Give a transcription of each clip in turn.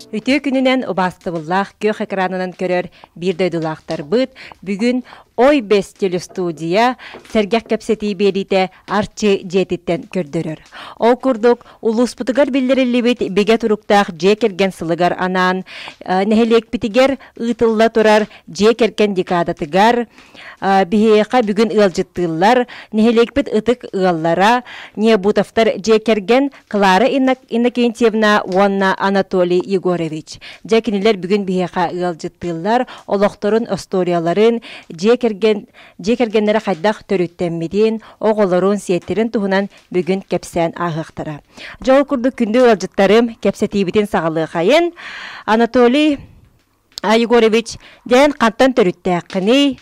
Үтүө күнүнэн убаастабыллаах күөх экранынан көрөр биир дойдулаахтарбыт бүгүн Ой Бэс телестудия сэргэх кэпсэтии биэриитэ Арчы дьиэтиттэн көрдөрөр. Ол курдук, улууспутугар биллэриллибит бигэ туруктаах дьиэ кэргэн сылыгар анаан нэһилиэкпитигэр ыытылла турар дьиэ кэргэн декадатыгар биһиэхэ бүгүн ыалдьыттыыллар нэһилиэкпит ытык ыаллара Необутовтар дьиэ кэргэн Клара Иннокентьевна уонна Анатолий Егорович. Дьэ кинилэр бүгүн биһиэхэ ыалдьыттыыллар, олохторун историяларын, дьиэ кэргэн дьиэ кэргэннэрэ хайдах төрүттэммитин, оҕолорун, сиэттэрин туһунан бүгүн кэпсээн ааһыахтара. Дьол курдук күндү ыалдьыттарым, кэпсэтиибитин саҕалыахайын. Анатолий Егорович, дьэн хантан төрүттээххиний?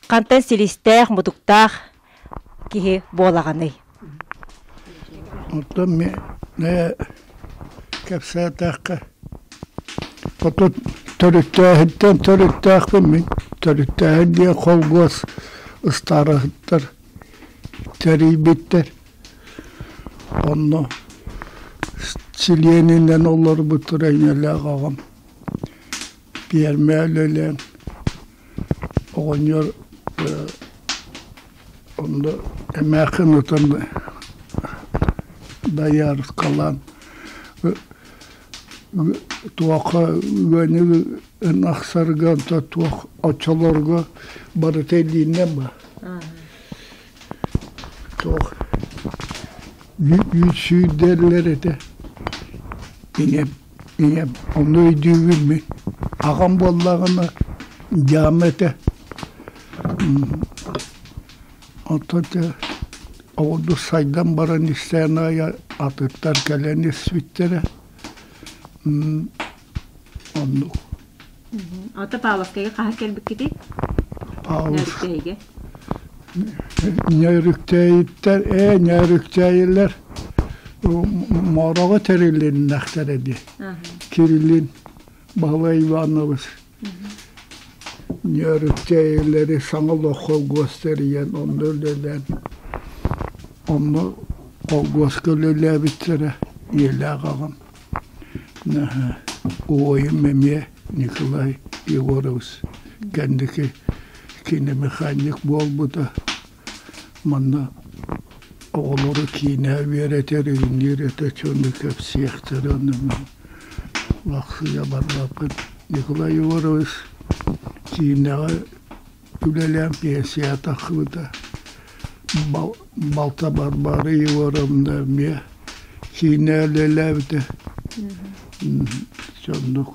Хантан силистээх, мутуктаах киһи буолаҕыный? Оттон ми кэпсээтэххэ, отут төрүттээһиттэн төрүттээхпин мин. Төрүттээһин диэн холкуос ыстаараһыттар тэрийбиттэр. Онно чилиэнинэн олорбуттара ийэлээх аҕам. Пиэрмэ үлэлээн оҕонньор Онно эмээххин ытан дайааркалаан туохха үгэни ынахсарга онто туох оччолорго барыта илииннэн ба туох үүт сүүрдэллэр этэ ийэм ийэм ону өйдүүбүн мин аҕам буоллаҕына дьаама этэ Оттон дьэ оҕолор сайдан баран истээн аайы атыттар кэлэн испиттэрэ. Оннук. Ата Павловскайга хаһан кэлбиккитий? Павловскайга. Ньөрүктээйиттэр, ээ ньөрүктээйилэр мороҕо тэрилиннэхтэрэ дии. Кириллин Баһылай Иванович Ньөрүктээйилэри саҥа олоххо гостэрийэн онно үлэлээн онно холкуоска үлэлээбиттэрэ ийэлээх аҕам убайым эмиэ Николай Егорович кэнники киномеханик буолбута манна оҕолору киинэ үөрэтэр иҥниир этэ дьону кэпсиэхтэрэ ону лахсыйа барбаппын Николай Егорович киинэҕэ үлэлээн пенсияҕа тахсыбыта балта Варвара Егоровна эмиэ киинэ үлэлээбитэ соннук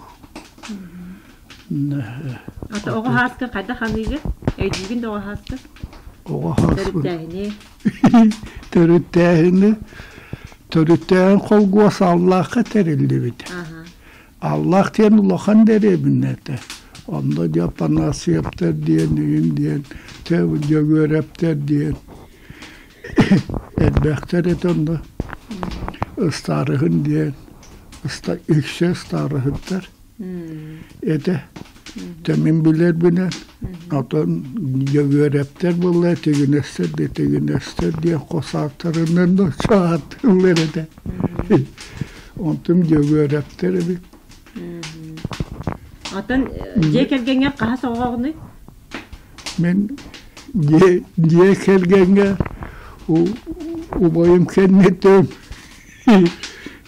Ата оҕо һааскын хайдах аныыгын? Өйдүүгүн да оҕо һааскын? Оҕо һааспын Төрүттээһини. Төрүттээһини төрүттээһин холгуос Аллаахха тэриллибитэ. Аллаах диэн улахан дэриэбинэ этэ. Онно дьэ Апанасьевтар диэн, үһүн диэн, Дьөгүөрэптэр диэн элбэхтэр этэ онно. Ыстаарыһын диэн, үксэ ыстаарыһыттар. Этэ. Мин билэрбинэн, оттон Дьөгүөрэптэр буолла тигинэстэр да тигинэстэр диэн хос ааттарынан да ааттыыллар этэ. Онтум Дьөгүөрэптэр эбит. Оттон дьиэ кэргэҥҥэ хаһыс оҕоҕунуй? Мин дьиэ, дьиэ кэргэҥҥэ убайым кэнниттэн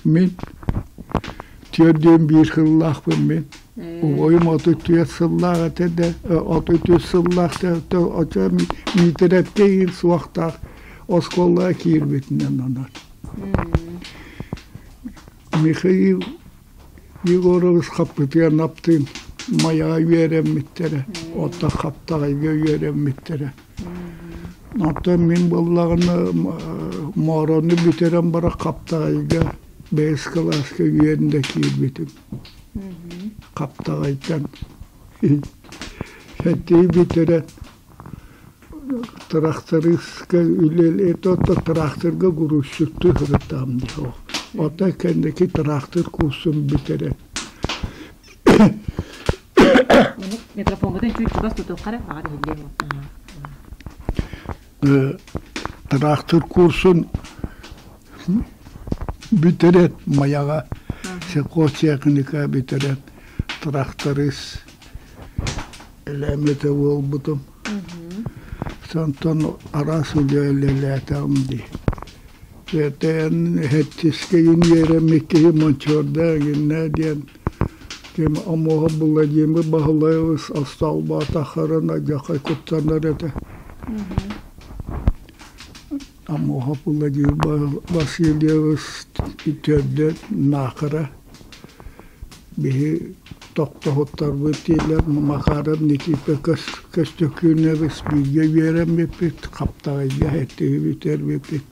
Мин 41 сыллаахпын мин. Убайым 34 сыллаах этэ да, 33 сыллаах очо Миитэрэпкэ иин суохтаах оскуолаҕа киирбитинэн онон. Михаил Егорович Хаппытыан аптыын Майаҕа үөрэммиттэрэ, оттон Хаптаҕайга үөрэммиттэрэ. Оттон мин буоллаҕына Моорону бүтэрэн баран Хаптаҕайга бэһис кылааска үөрэн да киирбитим. Хаптаҕайтан сэттиһи бүтэрэн тырахтарыыска үлэлээтэ оттон тыраахтырга грузчиктыы сырыттаҕым дии Оттон кэнники тыраахтыр курсун бүтэрэн Микрофоҥҥутун чуть чугас тутуохха эрэ, баҕар иһиллиэ Тыраахтыр курсун бүтэрэн Майаҕа. Сельхозтехника бүтэрэн тракторист элэмэтэ буолбутум. Онтон араас үлэ үлэлээтэҕим дии. Этээн сэттискэ үөрэммит киһи мончуорда гиннэ диэн ким омуоһа Владимир Баһылайабыс остуолбаатахтарына дьахай куттанар этэ. Амуоһа Владимир Васильевич төрдө Наахара биһи тохтоһуттарбыт дииллэр Макаров Никита Көстөкүүнэбис бииргэ үөрэммиппит Хаптаҕайга эттиһибит эрбиппит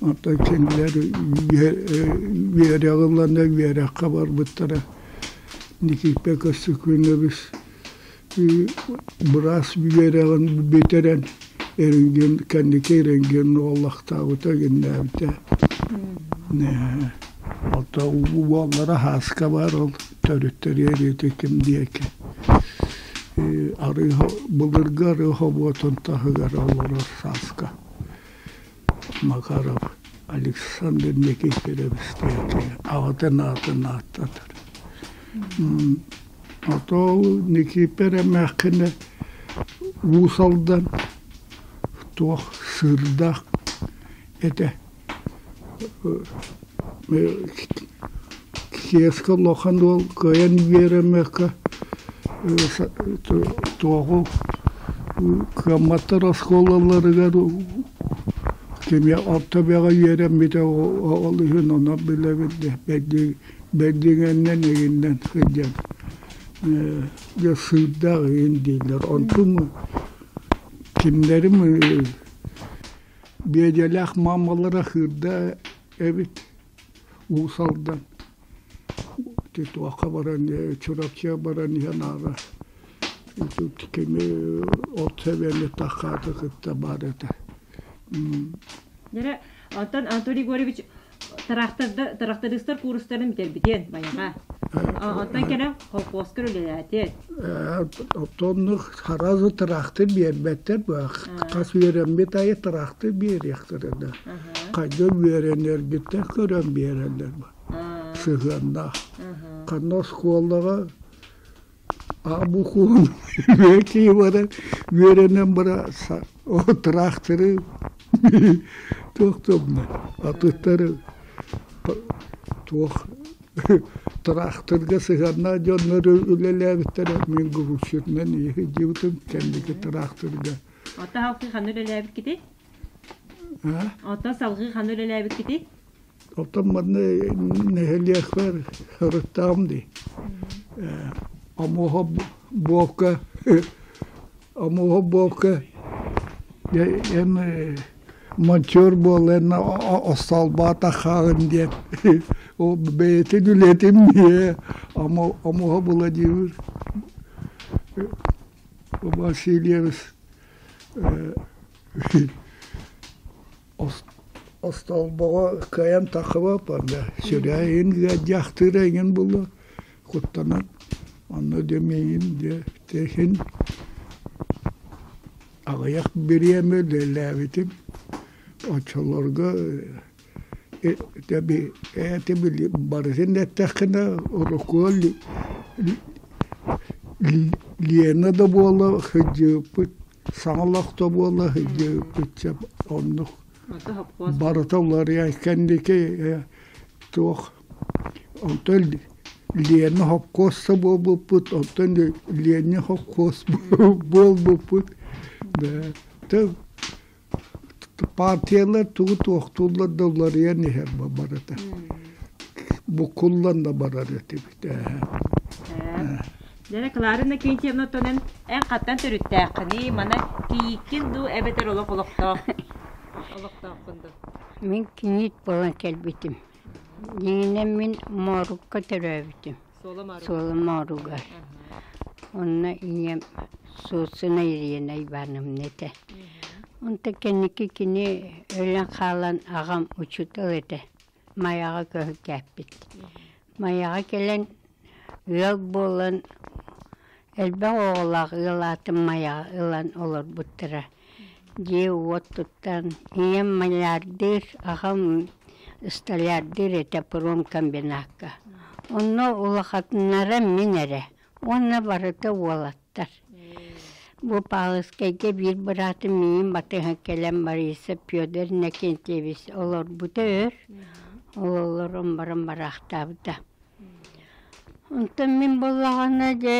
Оттон кинилэр үөрэҕи ылланна үөрэххэ барбыттара. Никита Көстөкүүнэбис быраас үөрэҕин бүтэрэн рентген кэнники рентген уоллахтаабыта гиннээбитэ. Оттон уоллара Һааска баар ол төрүттэр эриэтэ ким диэки. Арыы былыргы арыы хобуотун таһыгар олорор Сааска. Макаров Александр Никифорович аҕатын аатын ааттатар. Ото Никииппэр эмээххинэ Уус Алдан туох сыырдаах этэ. Киэскэ улахан уол кыайан үөрэммэккэ туоҕу кыамматтар оскуолаларыгар кими орто бэҕэ үөрэммитэ ол иһин ону билэбин бэрдиҥэннэн игиннэн сылдьан дьэ сыырдаах игин дииллэр онтум кимнэрим биэдьэлээх маамалара хыырда эбит Уус Алдан туохха баран Чурапчыга баран иһэн аара кини от сэбиэни таххааты кытта баар этэ. Дьэ, онтон Анатолий Егорович трактористар куурустарын бүтэрбитин байаҕа. Онтон кэлэн колхозка үлэлээтин. Оттоннук сразу трактор биэрбэттэр хас үөрэммит айы трактор биэриэхтэрэ да. Хайда үөрэнэргиттэн көрөн биэрэллэр сыһыаннаах. Ханна оскуолаҕа абухуун үөкии баран үөрэнэн бара тракторы туох туомна атыттары туох Тыраахтырга сыһыаннаах дьоннор үлэлээбиттэрэ мин грузчутунан иһдьибитим кэнники тыраахтырга. Оттон салгыы ханна үлэлээбиккитий? Оттон салгыы ханна үлэлээбиккитий? Оттон манна нэһилиэкпэр сырыттаҕым дии. Омуоһа буолка омуоһа буолка эн монтер буолан остолбоотаххаҕын диэн ол бэйэтин үлэтин омуһа Владимир Васильевич остолбоҕо кыайан таххыбаппар да сүрээйин дьахтыыра эҥин булла куттанан онно дьэ миигин дьэ тэһин Аҕыйах бириэмэ үлэлээбитим. Оччолорго эти барытын эттэххинэ урукку Лена да буола сылдьыбыппыт, саҥа олох да буола сылдьыбыппыт оннук барыта уларыйан кэнники туох Онтон Лена хопкуоса буолбуппут, оттон Леня хопкуос буолбуппут. Партиялар тугу туохтууллар да уларыйан иһэр барыта. Буккуллан да барар этибит. Дьэ, Клара Иннокентьевна тонен эн хаттан төрүттээххиний, мана кийииккин дуу эбэтэр олох олохтоох олохтооххун дуу? Мин кийиит буолан кэлбитим. Дьиҥинэн мин Моорукка төрөөбүтүм, Суола Мооругар. Онно ийэм Суусуна Елена Ивановна этэ. Онтон кэнники кини өлөн хаалан аҕам учуутал этэ, Майаҕа көһүкээппит. Майаҕа кэлэн ыал буолан элбэх оҕолоох ыал аатын Майаҕа ылан олорбуттара. Дьиэ-уот туттан, ийэм малярдыыр, аҕам Столярдыыр этэ промкомбинакка. Онно улахатыннара мин эрэ уонна барыта уолаттар. Бу Паалыскайга биир быраатым миигин батыһан кэлэн Бориса Петр Иннокентьевич олорбута өр. Ол олорон баран бараахтаабыта. Онтон мин буоллаҕына дьэ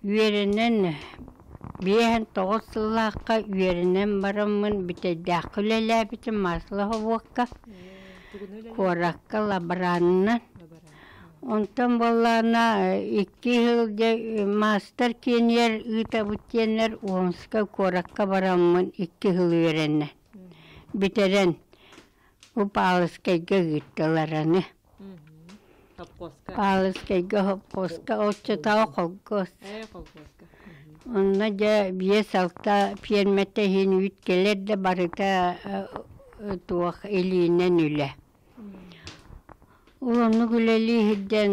үөрэнэн 59 сыллаахха үөрэнэн бараммын Бүтэйдээххэ үлэлээбитим масло-собуокка, куоракка лаборанынан. Онтон буоллаҕына икки сыл дьэ маастар киэнигэр ыытабыт диэннэр Омскай куоракка бараммын икки сыл үөрэнэ бүтэрэн бу Павловскайга ыыттылар аны. Павловскайга холкуоска оччотооҕу холкуос. Онно дьэ биэс-алта пиэрмэтэ иһин үүт кэлэр да барыта туох илиинэн үлэ. Ол оннук үлэлии сылдьан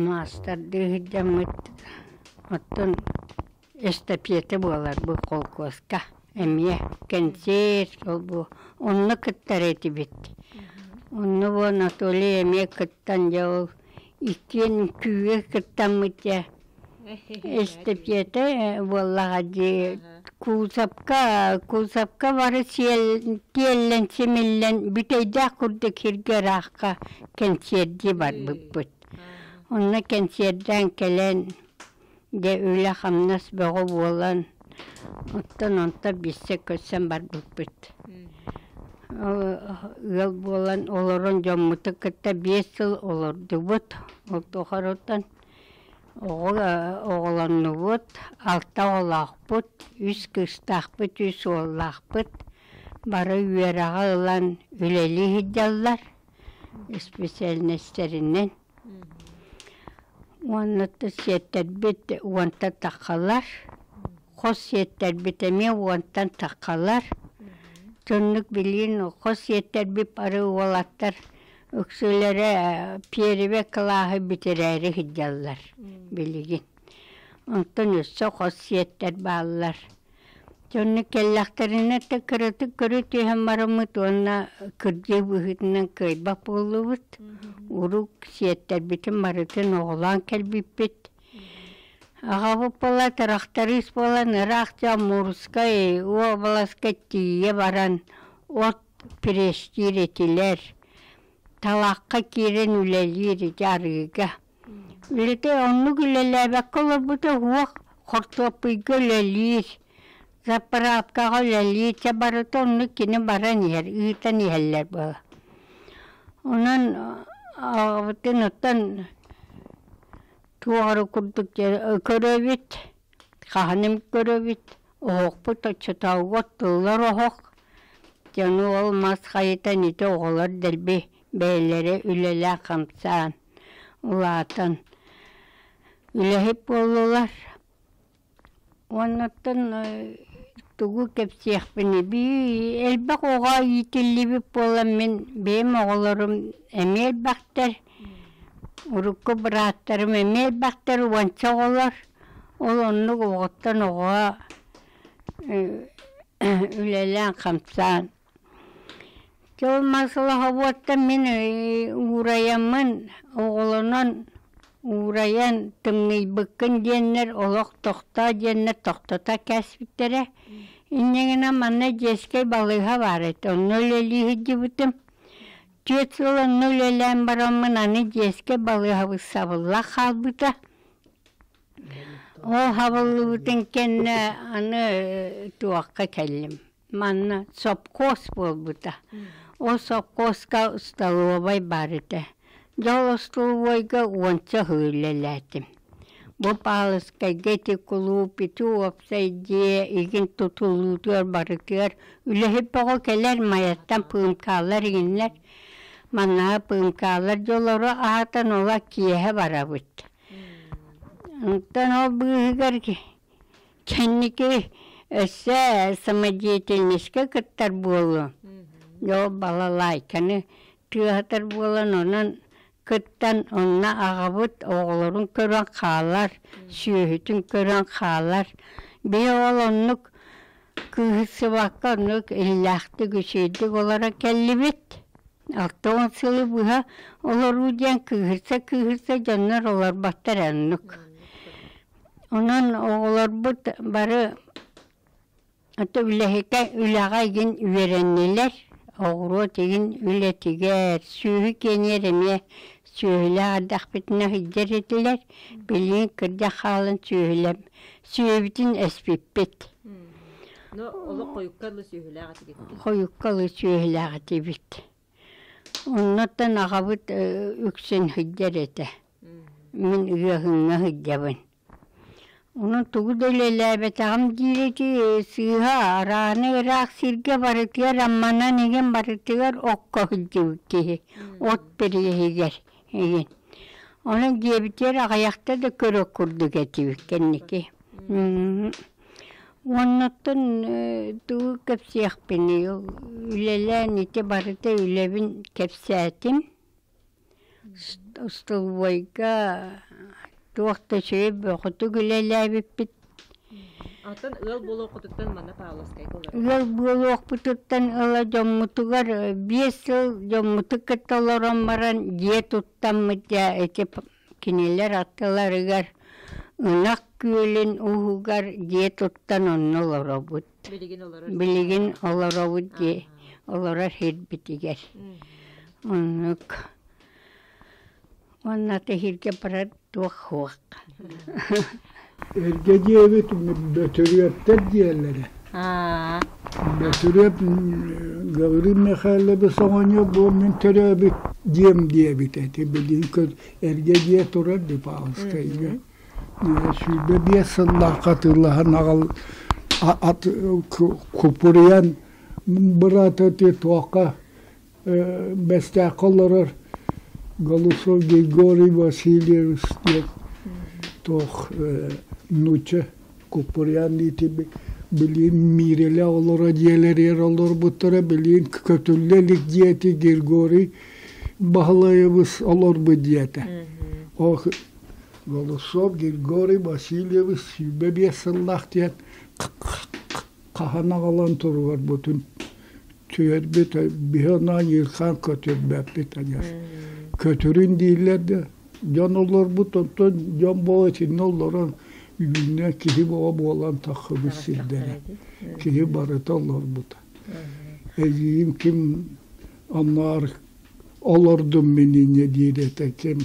маастардыы сылдьаммыт оттон эстафета буолар бу холкуоска эмиэ кэнсиэр ол-бу онно кыттар этибит. Онно бу Анатолий эмиэ кыттан дьэ ол иккиэн үҥкүүгэ кыттаммыт дьэ Эстэпиэтэ буоллаҕа дии куусапка куусапка бары сиэл тиэллэн симиллэн бүтэйдээх курдук сиргэ ыраахха кэнсиэрдии барбыппыт. Онно кэнсиэрдээн кэлэн дьэ үлэ-хамнас бөҕө буолан оттон онтон билсэ көрсөн барбыппыт. Ыал буолан олорон дьоммутун кытта биэс сыл олордубут. Ол тухарыттан Оҕолоннубут, алта оҕолоохпут, үс кыыстаахпыт, үс уоллаахпыт. Бары үөрэҕи ылан үлэлии сылдьаллар исписээлинэстэринэн. Уонна сиэттэрбит уонтан таххалар, хос сиэттэрбит эмиэ уонтан таххалар. Соннук билигин хос сиэттэрбит бары уолаттар Үксүлэрэ пиэрибэ кылааһы бүтэрээри сылдьаллар билигин. Онтон өссө хос сиэттэр бааллар. Дьонно кэллэхтэринэ да кыратык көрө түһэн бараммыт уонна кырдьыы быһыытынан кыайбат буоллубут. Урук сиэттэрбитин барытын оҕолоон кэлбиппит. Аҕабыт буола тырахтарыыс буолан ыраах дьон Мурскай уобаласка тиийэ баран от пресстиир этилэр, талахха киирэн үлэлиир ити арыыга. Үлэтэ оннук үлэлээбэккэ олорбута уһуох хортуоппуйга үлэлиир, заправкаҕа үлэлиир, чэ барыта оннук кини баран иһэр, ыытан иһэллэр буола. Онон аҕабытын оттон туох эрэ курдук көрөбүт, хаһан эмит көрөбүт, Оһохпут оччотооҕуга оттуллар оһох, дьону ол мас хайытан ити оҕолор дэлби бэйэлэрэ үлэлээн-хамсаан, улаатан үлэһит буоллулар. Уоннаттан тугу кэпсиэхпиний элбэх оҕо иитиллибит буолан мин бэйэм оҕолорум эмиэ элбэхтэр, урукку бырааттарым эмиэ элбэхтэр уонча оҕолор. Ол оннук оҕоттон оҕоҕо үлэлээн-хамсаан. Дьэ ол маслохобуоттан мин уурайаммын, оҕолонон уурайан тымныйбыккын диэннэр олох тохтоо диэннэр тохтото кээспиттэрэ. Инньэ гынан манна детскэй балыыһа баар этэ, онно үлэлии сылдьыбытым. Түөрт сыл онно үлэлээн бараммын аны детскэй балыыһабыт сабылла хаалбыта. Ол хабыллыбытын кэннэ аны туохха кэллим. Манна сопхуос буолбута. Ол сопхуоска столовай баар этэ. Дьэ ол остолобуойга уонча сыл үлэлээтим. Бу Паалыскайга ити кулууп, ити уопсай дьиэ игин тутуллуутугар барытыгар үлэһит бөҕө кэлэр, Майаттан пыымкаалар игиннэр. Манна пыымкаалар дьолоро аһатан ола киэһэ барабыт. Онтон ол быыһыгар кэнники өссө самодеятельноска кыттар буолуом. Дьол балалайканы тыаһатар буолан онон кыттан онно аҕабыт оҕолорун көрөн хаалар, сүөһүтүн көрөн хаалар. Бэйэ ол оннук. Кыыһырсыбакка оннук иллээхтик, үчүгэйдик олоро кэллибит. 60 сылы быһа олоруу диэн кыыһырса-кыыһырса дьоннор олорботтор оннук. Онон оҕолорбут бары ото үлэһитэ үлэҕэ игин үөрэннилэр, оҕуруот игин үлэтигэр, сүөһү киэниэр эмиэ сүөһүлээх эрдэхпитинэ сылдьар этилэр, билигин кырдьан хаалан сүөһүлэм сүөһүбүтүн эспиппит. Но олох хойукка ылы сүөһүлээх этигит. Хойукка ылы сүөһүлээх этибит. Оннуттан аҕабыт үксүн сылдьар этэ. Мин ыаһыҥҥа сылдьабын. Онон тугу да үлэлээбэтэҕим диир ити сыыһа арааны ыраах сиргэ барытыгар Амманан игин барытыгар окко сылдьыбыт киһи от бирииһигэр игин. Онон дьиэбитигэр аҕыйахта да көрө курдук этибит кэнники. Уоннаттан тугу кэпсиэхпиний үлэлээн ити барыта үлэбин кэпсээтим. Остолобуойга туох да үчүгэй бөҕөтүк үлэлээбиппит. Антон ыал буолуоххутуттан манна Павловскайга олорор. Ыал буолуохпутуттан ыла дьоммутугар 5 сыл дьоммутун кытта олорон баран дьиэ туттаммыт дьэ ити кинилэр аттыларыгар Ынах Күөлүн уһугар дьиэ туттан онно олоробут. Билигин олорор. Билигин олоробут дьиэ олорор сирбитигэр. Оннук. Уонна тэһииргэ барар туох суох. Эргэ дьиэбит Бөтүрүөптэр диэллэрэ. Бөтүрүөп Гаврил Михайлович оҕонньор бу мин төрөөбүт дьиэм диэбит этэ. Билигин эргэ дьиэ турар дии Павловскайга. 25 сыллаахха атыылаһан аҕал ат купуруйан быраата туохха Бэстээххэ олорор Голусов Григорий Васильевич диэн туох нуучча Куприян диэтибит билигин Миирэлэ олоро дьиэлэригэр олорбуттара билигин көтүллэ илик дьиэти Григорий Баһылайабыс олорбут дьиэтэ. Ол Голусов Григорий Васильевич 25 сыллаах диэн хаһан аҕалан туруорбутун түһэрбит биһи онон Ерхан көтүрбэппит адьас көтүрүн дииллэр да дьон олорбут онтон дьон буола итиннэ олорон үүннэ киһи бөҕө буолан таххыбыт сирдэрэ киһи барыта олорбута эдьиийим ким онноор олордум мин инньэ диир этэ ким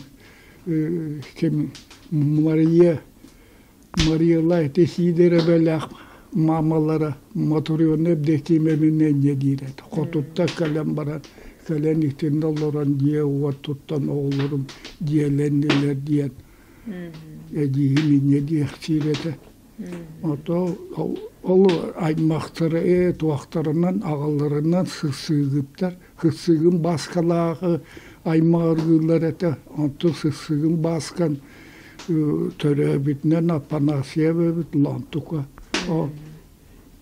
ким Мария Марияла ити Сиидэрэбэлээх маамалара Матурьона Евдокимовна инньэ диир этэ. Хотуттан кэлэн баран, кэлэн итиннэ олорон дьиэ-уот туттан оҕолорум дьиэлэннилэр диэн эдьиийим инньэ диэхтиир этэ. Ото ол аймахтара ээ туохтарынан аҕаларынан сыссыыгыттар. Сыссыыгын Бааскалааҕы аймаҕыргыыллар этэ. Онтон сыссыыгын Бааскан төрөөбүтүнэн Апанасьев эбит Лоонтука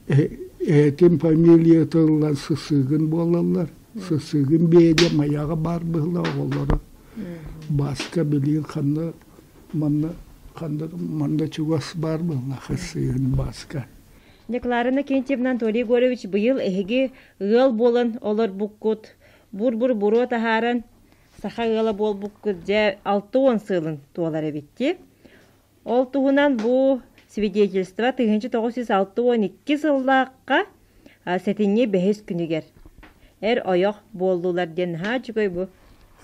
эһэтин фамилията ыллан Сысыгын буолаллар Сысыгын биэдэ Майаҕа баар быһыылаах оҕолоро Бааска билигин ханна манна ханна манна чугас баар быһыылаах Сысыгын Бааска Клара Иннокентьевна Анатолий Егорович быйыл эһиги ыал буолан олорбуккут бур-бур буруо таһааран Саха ыала буолбуккут дьэ 60 сылын туолар эбит Ол туһунан бу свидетельство 1962 сыллаахха сэтинньи бэһис күнүгэр эр-ойох буоллулар диэн наһаа үчүгэй бу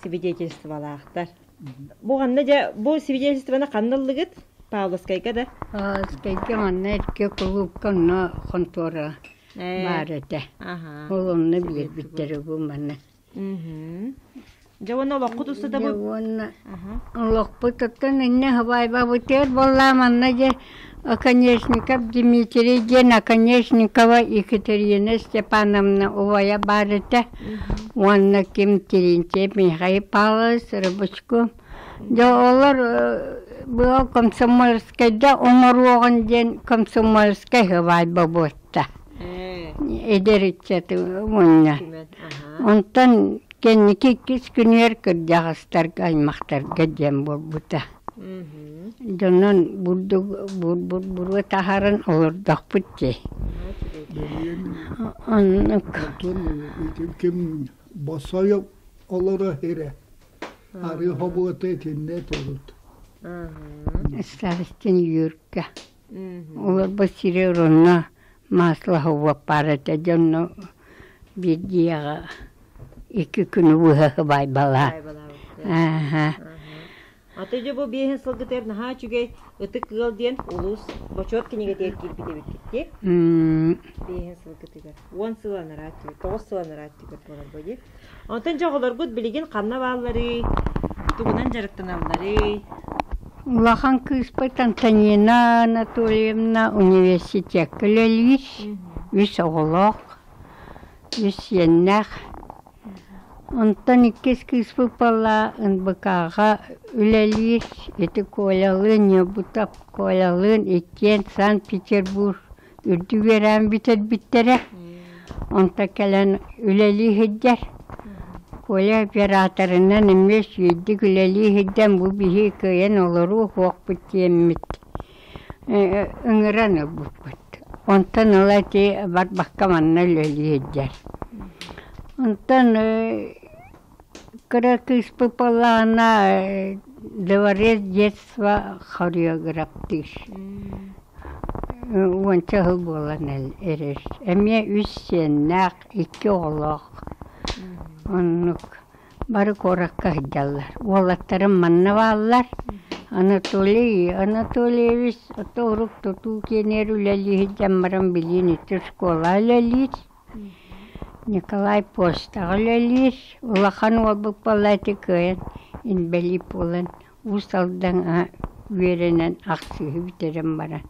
свидетельстволаахтар. Бу ханна дьэ бу свидетельствоны ханна ыллыгыт? Павловскайга да? Павловскайга манна эргэ кулуупка онно хонтуора баар этэ. Ол онно биэрбиттэрэ бу манна. Дьэ уонна олоххут устата бу Дьэ уонна олохпутуттан иннэ сыбаайбабытыгар буоллаа манна дьэ Оконешников Дмитрий диэн Оконешникова Екатерина Степановна убайа баар этэ уонна ким Терентьев Михаил Павлович Рыбочков дьэ олор быал комсомольскайда оҥоруоҕун диэн комсомольскай сыбаайба буолта эдэр ыччаты мунньа. Онтон кэнники иккис күнүгэр кырдьаҕастарга аймахтарга диэн буолбута. Дьонун бурдук буруо таһааран олордохпут дии. Оннук. Онтон ити ким босойо олоро эрэ. Арыы хобуота итиннэ турут. Старостин Юрка. Олорбут сири урунна масло баар этэ дьонно биирдиэҕэ икки күнү быһа сыбаайбалаан. Ааһа. Аты дьэ бу биэһин сылгытыгар наһаа үчүгэй Ытык ыал диэн улуус бочуот кинигэтигэр киирбит эбиккит дии. Биэһин сылгытыгар. 10 сыл анараа өттүгэр, 9 сыл анараа өттүгэр буолар бу дии. Онтон дьэ оҕолоргут билигин ханна баалларый? Тугунан дьарыктаналларый? Улахан кыыспыт Антонина Анатольевна университекка үлэлиир, үс оҕолоох, үс сиэннээх. Онтон иккис кыыспыт буолла НБК-ҕа үлэлиир, ити Колялыын Ньурбутов Колялыын иккиэн Санкт-Петербург үрдүк үөрэҕин бүтэрбиттэрэ. Онтон кэлэн үлэлии сылдьар. Коля операторынан эмиэ үчүгэйдик үлэлии сылдьан бу биһи кыайан олоруо суохпут диэммит ыҥыран ылбыппыт. Онтон ыла ити барбакка манна үлэлии сылдьар. Онтон кыра кыыспыт буоллаҕына Дворец детства хореографтыыр. Уонча сыл буолан эрэр. Эмиэ үс сиэннээх, икки оҕолоох. Оннук. Бары куоракка сылдьаллар. Уолаттарым манна бааллар. Анатолий Анатольевич ото урук тутуу киэнигэр үлэлии сылдьан баран билигин ити школа үлэлиир. Николай почтаҕа үлэлиир. Улахан уолбут буолла ити кыайан инбэлиит буолан Уус Алдаҥҥа үөрэнэн ахсыһы бүтэрэн баран,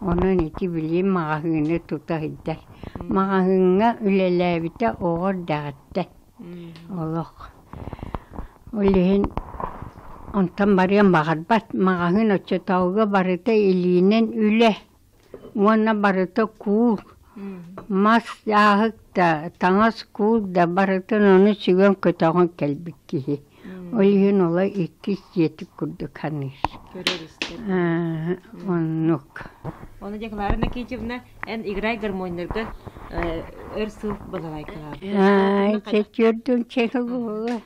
онон ити билигин маҕаһыыны тута сылдьар. Маҕаһыыҥҥа үлэлээбитэ оҕо эрдэҕиттэн олох. Ол иһин онтон барыан баҕарбат. Маҕаһыын оччотооҕуга барыта илиинэн үлэ уонна барыта куул, мас дьааһык да, таҥас куул да барытын ону сүгэн көтөҕөн кэлбит киһи. Ол иһин ола иккис дьиэтик курдук саныыр. Көрөр-истэр. Оннук. Оны дьэ Клара Накитьевна, эн играй гармоннарга өр сыл балалайкалаабыт. Четвертун чехыл буолла.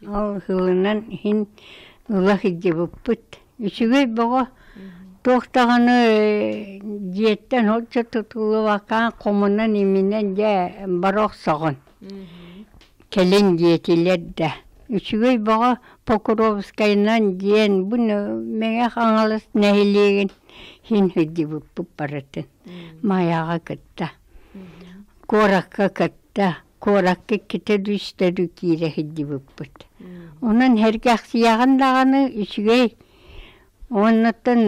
Ол сылынан иһин ыла сылдьыбыппыт. Үчүгэй бөҕө туох даҕаны дьиэттэн соччо тутуллубаккаан хомунан иминэн дьэ бара охсоҕун. Кэлин диэтилэр да. Үчүгэй бөҕө Покровскайынан диэн бу Мэҥэ Хаҥалас нэһилиэгин иһин сылдьыбыппыт барытын. Майаҕа кытта, куоракка кытта куоракка иккитэ да үстэ да киирэ сылдьыбыппыт. Онон сэргэхсийэҕин даҕаны үчүгэй уоннаттан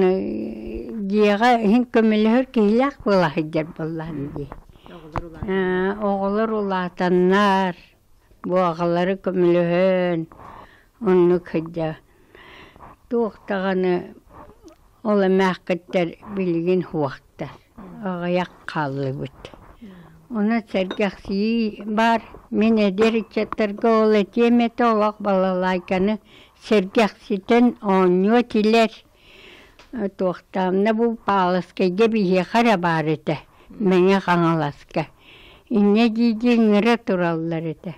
дьиэҕэ иһин көмөлөһөр киһилээх буола сылдьар буоллаҕым дии. Оҕолор улаатаннар, бу аҕалары көмөлөһөн оннук сылдьа. Туох даҕаны ол эмээххиттэр билигин суохтар, аҕыйах хааллыбыт. Онон сэргэхсийии баар. Мин эдэр ыччаттарга ол этиэм этэ олох балалайканы сэргэхситэн оонньуо этилэр. Туохтаамна бу Паалыскайга биһиэхэ эрэ баар этэ, Мэҥэ Хаҥаласка. Инньэ дии-дии ыҥыра тураллар этэ.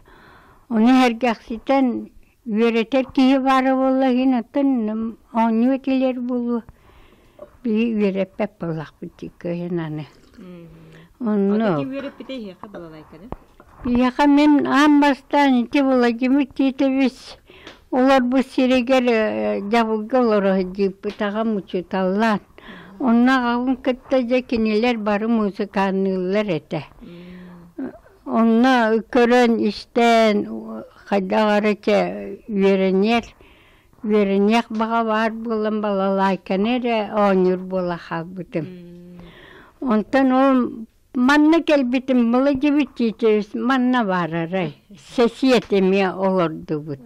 Ону сэргэхситэн Үөрэтэр киһи баара буолла иһин оттон оонньуу этилэр буолуо. Биһи үөрэппэт буоллахпыт дии кыайан аны. Онно Ким үөрэппитэ эһиэхэ балалайканы? Биһиэхэ мин аан бастаан ити Владимир Титович олорбут сиригэр дьабылга олоро сылдьыыппыт аҕам учууталлаан. Онно аҕабын кытта дьэ кинилэр бары музыканныыллар этэ. Онно көрөн, истэн, хайдах эрэ чэ үөрэниэх, үөрэниэх баҕа баар буолан балалайканы эрэ оонньуур буола хаалбытым. Онтон ол манна кэлбитим Владимир Титович манна баар арай, сэсиэт эмиэ олордубут.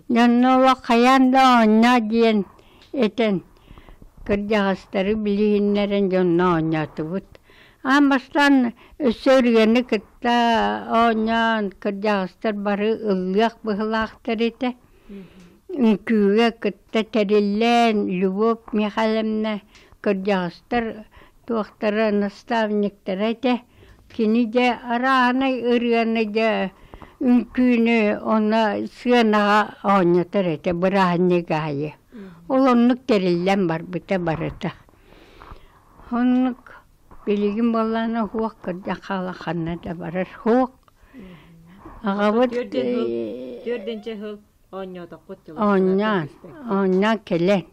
Дьонно олох хайаан да оонньоо диэн этэн, кырдьаҕастары билиһиннэрэн дьонно оонньоотубут. Аан бастаан өссө ырыаны кытта оонньоон кырдьаҕастар бары ыллыах быһыылаахтар этэ. Үҥкүүгэ кытта тэриллэн Любовь Михайловна кырдьаҕастар Туохтара наставниктара этэ. Кини дьэ арааһынай ырыаны дьэ үҥкүүнү онно сыанаҕа оонньотор этэ бырааһынньык аайы. Ол оннук тэриллэн барбыта барыта. Оннук билигин буоллаҕына суох кырдьан хаала ханна да барар суох. Аҕабыт Төрдүнчэ сыл оонньоотоххут оонньоон, оонньоон кэлэн.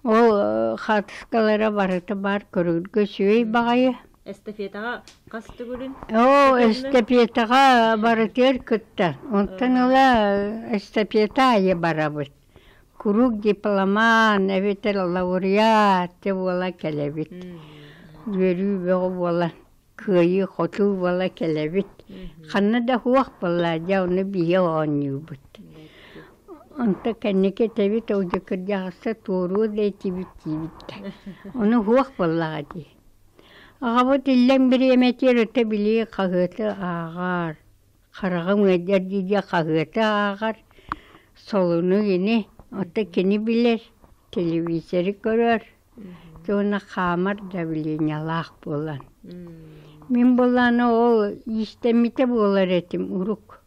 Ол хаартыскалара барыта баар көрөргө үчүгэй баҕайы. Эстафетаҕа хас төгүлүн? Оо, эстафетаҕа барытыгар кыттар. Онтон ыла эстафета аайы барабыт. Куруук дипломан эбэтэр лауреат буола кэлэбит. Үөрүү бөҕө буолан кыайыы-хотуу буола кэлэбит. Ханна да суох буолла, дьэ ону биһи оонньуубут. Онто кэнники этэбит ол дьэ кырдьаҕаста туоруо да этибит диибит да. Ону суох буоллаҕа дии. Аҕабыт иллэҥ бириэмэтигэр өтө билии хаһыаты ааҕар, хараҕым ыалдьар дии-дии хаһыаты ааҕар, солуну ини, оттон кини билэр, телевизоры көрөр. Уонна хаамар давлениелаах буолан. Мин буоллаҕына ол иистэммитэ буолар этим урук.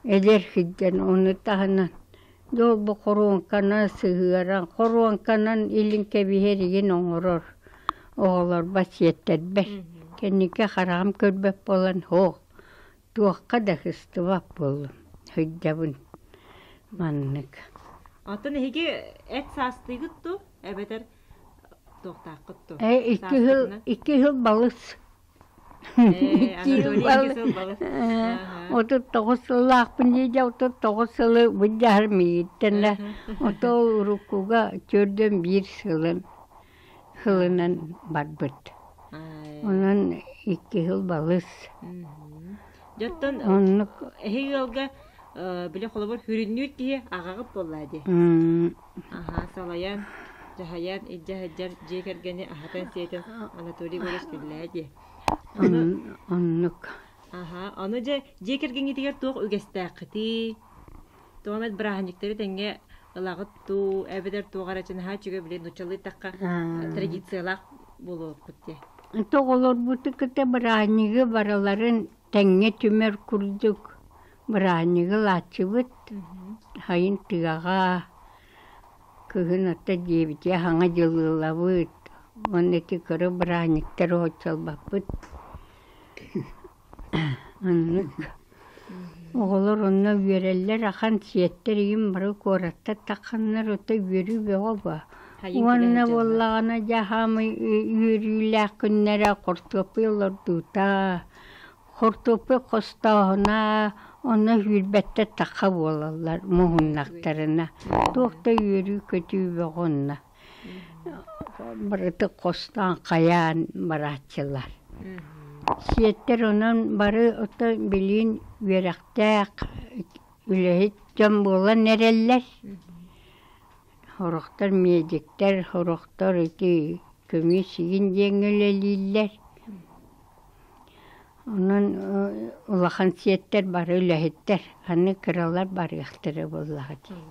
Эдэр сылдьан ону таһынан дьол бу хоруоҥканан сыһыаран, хоруоҥканан илин кэбиһэр игин оҥорор оҕолорбор сиэттэрбэр. Кэнники хараҕым көрбөт буолан һоох туохха да сыстыбат буоллум, сылдьабын маннык. Оттон эһиги эт саастыыгыт дуу, эбэтэр туохтааххыт дуу? Э, 2 сыл, 2 сыл балыс. 2 сыл балыс. 39 сыллаахпын дии, 39 сылы былдьаһар миигиттэн да, ото уруккуга 41 сылын сылынан барбыт. Онон 2 сыл балыс. Дьоттон Оннук эһи ыалга били холобур хүрүннүүр киһи аҕаҕыт буоллаа дии. Аһаа, салайан, дьаһайан, илдьэ сылдьар дьиэ кэргэни аһатан-сиэтэн Анатолий Егорович биллээ дии. Ону оннук. Аһаа, ону дьэ дьиэ кэргэҥҥитигэр туох үгэстээххитий? Тоҕо эмит бырааһынньыктары тэҥҥэ ылаҕыт дуу, эбэтэр туох эрэ наһаа үчүгэй били нууччалыы эттэххэ традициялаах буолуоххут дии. Оҕолорбутун кытта бырааһынньыгы барыларын тэҥҥэ түмэр курдук бырааһынньыгы ылааччыбыт. Сайын тыаҕа, кыһын ото диэбитэ саҥа дьыл ылабыт. Уонна ити кыра бырааһынньыктары оччолбоппут. Оннук. Оҕолор онно үөрэллэр ахан, сиэттэр игин бары куораттар тахханнар ото үөрүү бөҕө буо. Уонна буоллаҕына дьэ хаамай үөрүүлээх күннэрэ хортуоппуй олордуута, хортуоппуй хостооһуна, онно сүүрбэттэр тахха буолаллар муһуннахтарына. Туох да үөрүү-көтүү бөҕө онно. Барыта хостоон хайаан барааччылар. Сиэттэр онон бары ото билигин үөрэхтээх үлэһит дьон буолан эрэллэр. Сорохтор медиктэр, сорохтор ити көмүс игин диэҥҥэ үлэлииллэр. Онон улахан сиэттэр бары үлэһиттэр, аны кыралар барыахтара буоллаҕа дии.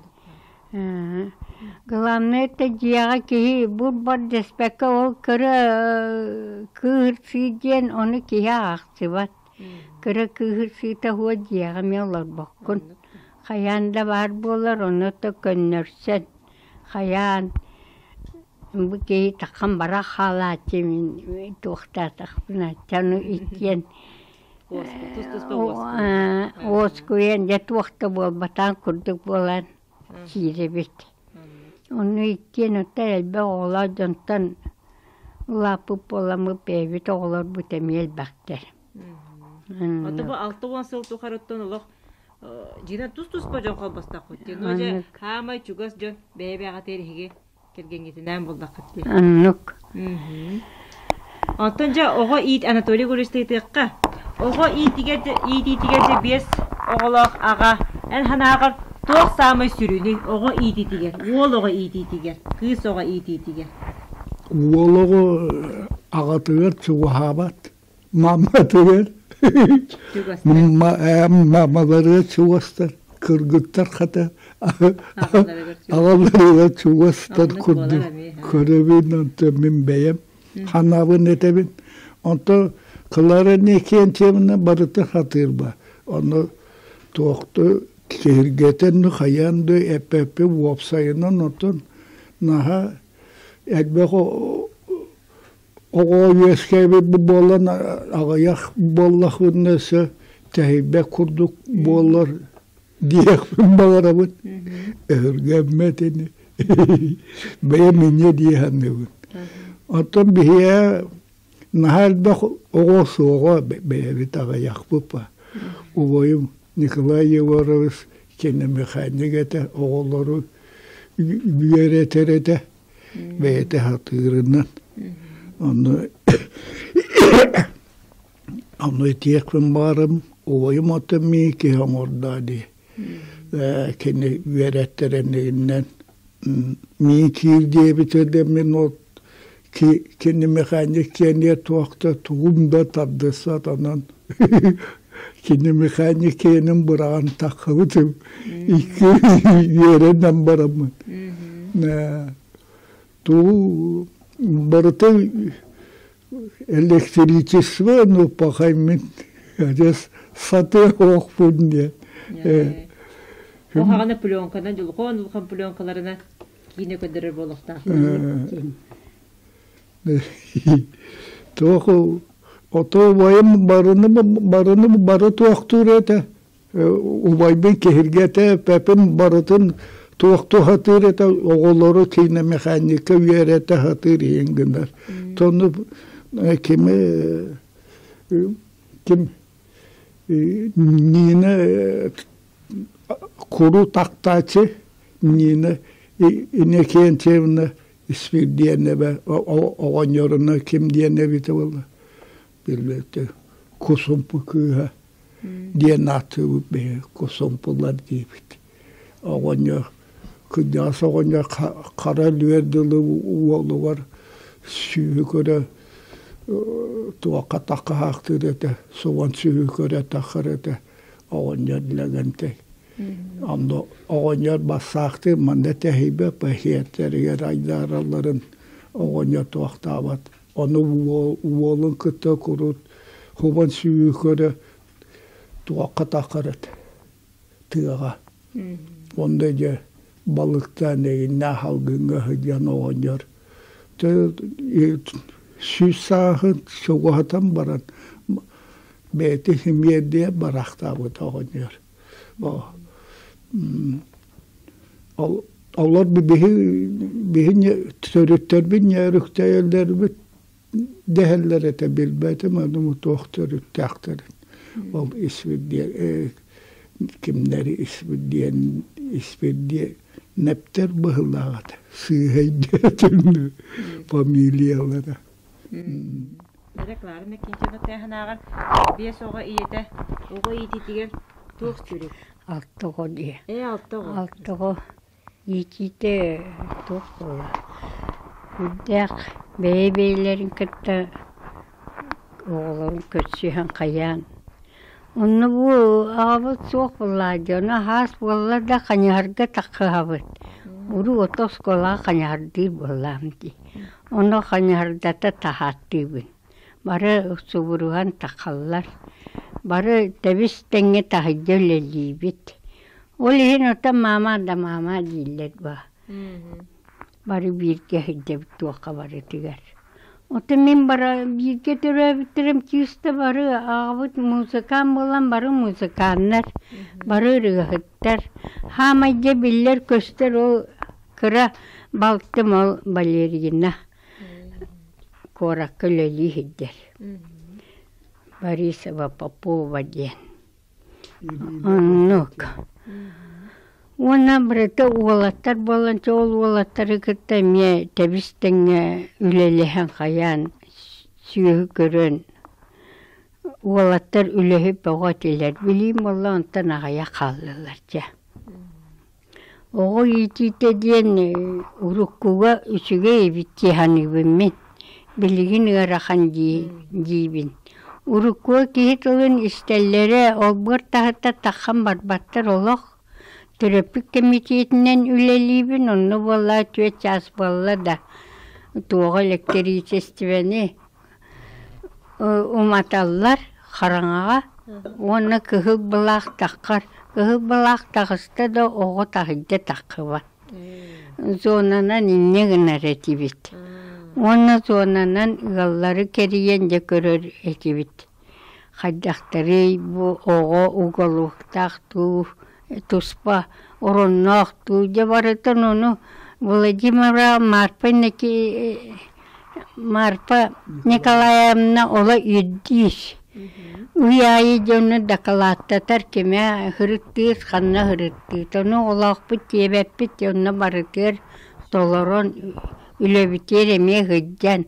Главное это дьиэҕэ киһи бур-бар дэспэккэ ол кыра кыыһырсыы диэн ону киһи аахсыбат. Кыра кыыһырсыыта уо дьиэҕэ эмиэ олорбоккун. Хайаан да баар буолар, ону то көннөрсөн хайаан бу киһи таххан бара хаалааччы мин туохтаатахпына ону иккиэн уоскуйан дьэ туох да буолбатаҕын курдук буолан киирэбит. Ону иккиэн оттон элбэх оҕолоох дьонтон улааппыт буоламмыт бэйэбит оҕолорбут эмиэ элбэхтэр. Ото бу 60 сыл тухарыттан олох дьиҥэр тус-туспа дьон холбостоххут дии. Но дьэ хаамай чугас дьон бэйэ-бэйэҕитигэр эһиги кэргэҥҥитинээн буллаххыт дии. Оннук. Оттон дьэ оҕо иит Анатолий Гурьевич ыйытыахха. Оҕо иитигэр иитиитигэр дьэ биэс оҕолоох аҕа эн санааҕар туох саамай сүрүнүй оҕо иитиитигэр, уол оҕо иитиитигэр, кыыс оҕо иитиитигэр? Уол оҕо аҕатыгар чугаһаабат. Маматыгар мамаларыгар чугастар, кыргыттар хата аҕаларыгар чугастар курдук. Көрөбүн, онтон мин бэйэм ханаабын этэбин. Онтон Клара Никентьевна барыта хатыырба. Ону туохту киһиргэтэн хайаан да эппэппин уопсайынан оттон наһаа элбэх оҕо үөскээбит буолан аҕыйах буоллахпытына өссө тэһийбэт курдук буоллар диэхпин баҕарабын. Өһүргэммэт ини. Бэйэм инньэ дии саныыбын. Оттон биһиэхэ наһаа элбэх оҕо суоҕа бэйэбит аҕыйахпыт ба. Убайым Николай Егорович киномеханик этэ, оҕолору үөрэтэр этэ, бэйэтэ сатыырынан. Онно Ону этиэхпин баҕарым, убайым ото мии киһи оҥордоо дии. Кини үөрэттэрэнигинэн мии киир диэбитэ да мин ол кини механик киэниэ туох да тугум да тардыспат онон кини механик киэнин быраҕан таххыбытым икки үөрэнэн бараммын тугу барыта электричество ну пахаймын адьас сатыы оһохпун диэн Оһаҕана пленканан дьулҕоон улахан пленкаларына киинэ көрдөрөр буолуохтаах. Туох ото убайым барыны барыны бары туохтуур этэ убайбын киһиргэтэ пепин барытын туохтуу сатыыр этэ оҕолору киинэмэхээнньиккэ үөрэтэ сатыыр иһин гынар тону кими ким Нина куру тахтааччы Нина Иннокентьевна Испирдиэнэбэ оҕонньоруна ким диэн эбитэ буолла билбэттэ Кусумпу кыыһа диэн ааттыыбыт биһиги кусумпулар диибит. Оҕонньор кырдьаҕас оҕонньор хара өлүөр дылы уолугар сүүһү көрө туохха таххаһаахтыыр этэ, суон сүүһү көрө таххар этэ оҕонньор Лэгэнтэй. Онно оҕонньор бассаахтыыр манна тэһийбэт бэһиэттэригэр айдааралларын оҕонньор туохтаабат. Ону уолун кытта курут хубан сүүһү көрө туохха таххар этэ тыаҕа. Онно дьэ балыктаан эҥиннээх алгыҥҥа сылдьан оҕонньор сүүс сааһын чугаһатан баран бэйэтэ симиэрдийэ бараахтаабыта оҕонньор. Олор биһи төрүттэрбит ньөрүктэйэллэрбит дэһэллэр этэ билбэтим ону туох төрүттээхтэрин ол испирдиэн кимнэри испирдиэн испирдиэ нэптэр быһылаах этэ сыыһа өйдөөтүм фамилиялара Эрэ Клара Накинчина тыаһынааҕар биэс оҕо ийэтэ оҕо иитиитигэр туох сүрү? Алта оҕо дии. Ээ, алта оҕо. Алта оҕо иитиитэ туох буолла? Үрдээх бэйэ-бэйэлэрин кытта оҕолорун көрсүһэн хайаан. Онно бу аҕабыт суох буоллаҕа дии, ону аһаас буолла да хайыһарга таххыһабыт. Уруу ото оскуолаҕа хайыһардыыр буоллаҕым дии. Ону хайыһардата таһааттыыбын. Бары субуруһан таххаллар. Бары тэбис-тэҥҥэ таһырдьа үлэлиибит. Ол иһин оттон маама да маама дииллэр баа. Бары бииргэ сылдьабыт туохха барытыгар. Оттон мин бара бииргэ төрөөбүттэрим чыыста бары аҕабыт музыкант буолан бары музыканнар, бары ырыаһыттар. Хаамай дьэ биллэр-көстөр ол кыра балтым ол балерина куоракка үлэлии сылдьар. Борисова Попова диэн. Оннук. Уонна барыта уолаттар буолан, ол уолаттары кытта эмиэ тэбис-тэҥҥэ үлэлэһэн хайаан, сүөһү көрөн, уолаттар үлэһит бөҕө этилэр. Билиим буолла онтон аҕыйах хааллылар дьэ. Оҕо иитиитэ диэн уруккуга үчүгэй эбит дии саныыбын мин. Билигин ыарахан дии диибин. Уруккуга киһи тылын истэллэрэ, олбуор таһыттан таххан барбаттар олох. Төрөппүт кэмитиэтинэн үлэлиибин, онно буоллаҕа түөрт чаас буолла да. Туоҕа электричествэни уматаллар хараҥаҕа уонна кыһыл былаах таххар. Кыһыл былаах таҕыста да оҕо таһырдьа таххыбат. Зонанан инньэ гынар этибит. Уонна зонанан ыаллары кэрийэн дьэ көрөр этибит. Хайдахтарый бу оҕо уголоктаах дуу, туспа оронноох дуу дьэ барытын ону Владимира Марфа Марфа Николаевна оло ирдиир. Ый аайы дьону дакылааттатар кимэ һырыттыыр, ханна һырыттыыр. Ону оҕолоохпут диэбэппит, онно барытыгар толорон үлэбитигэр эмиэ сылдьан.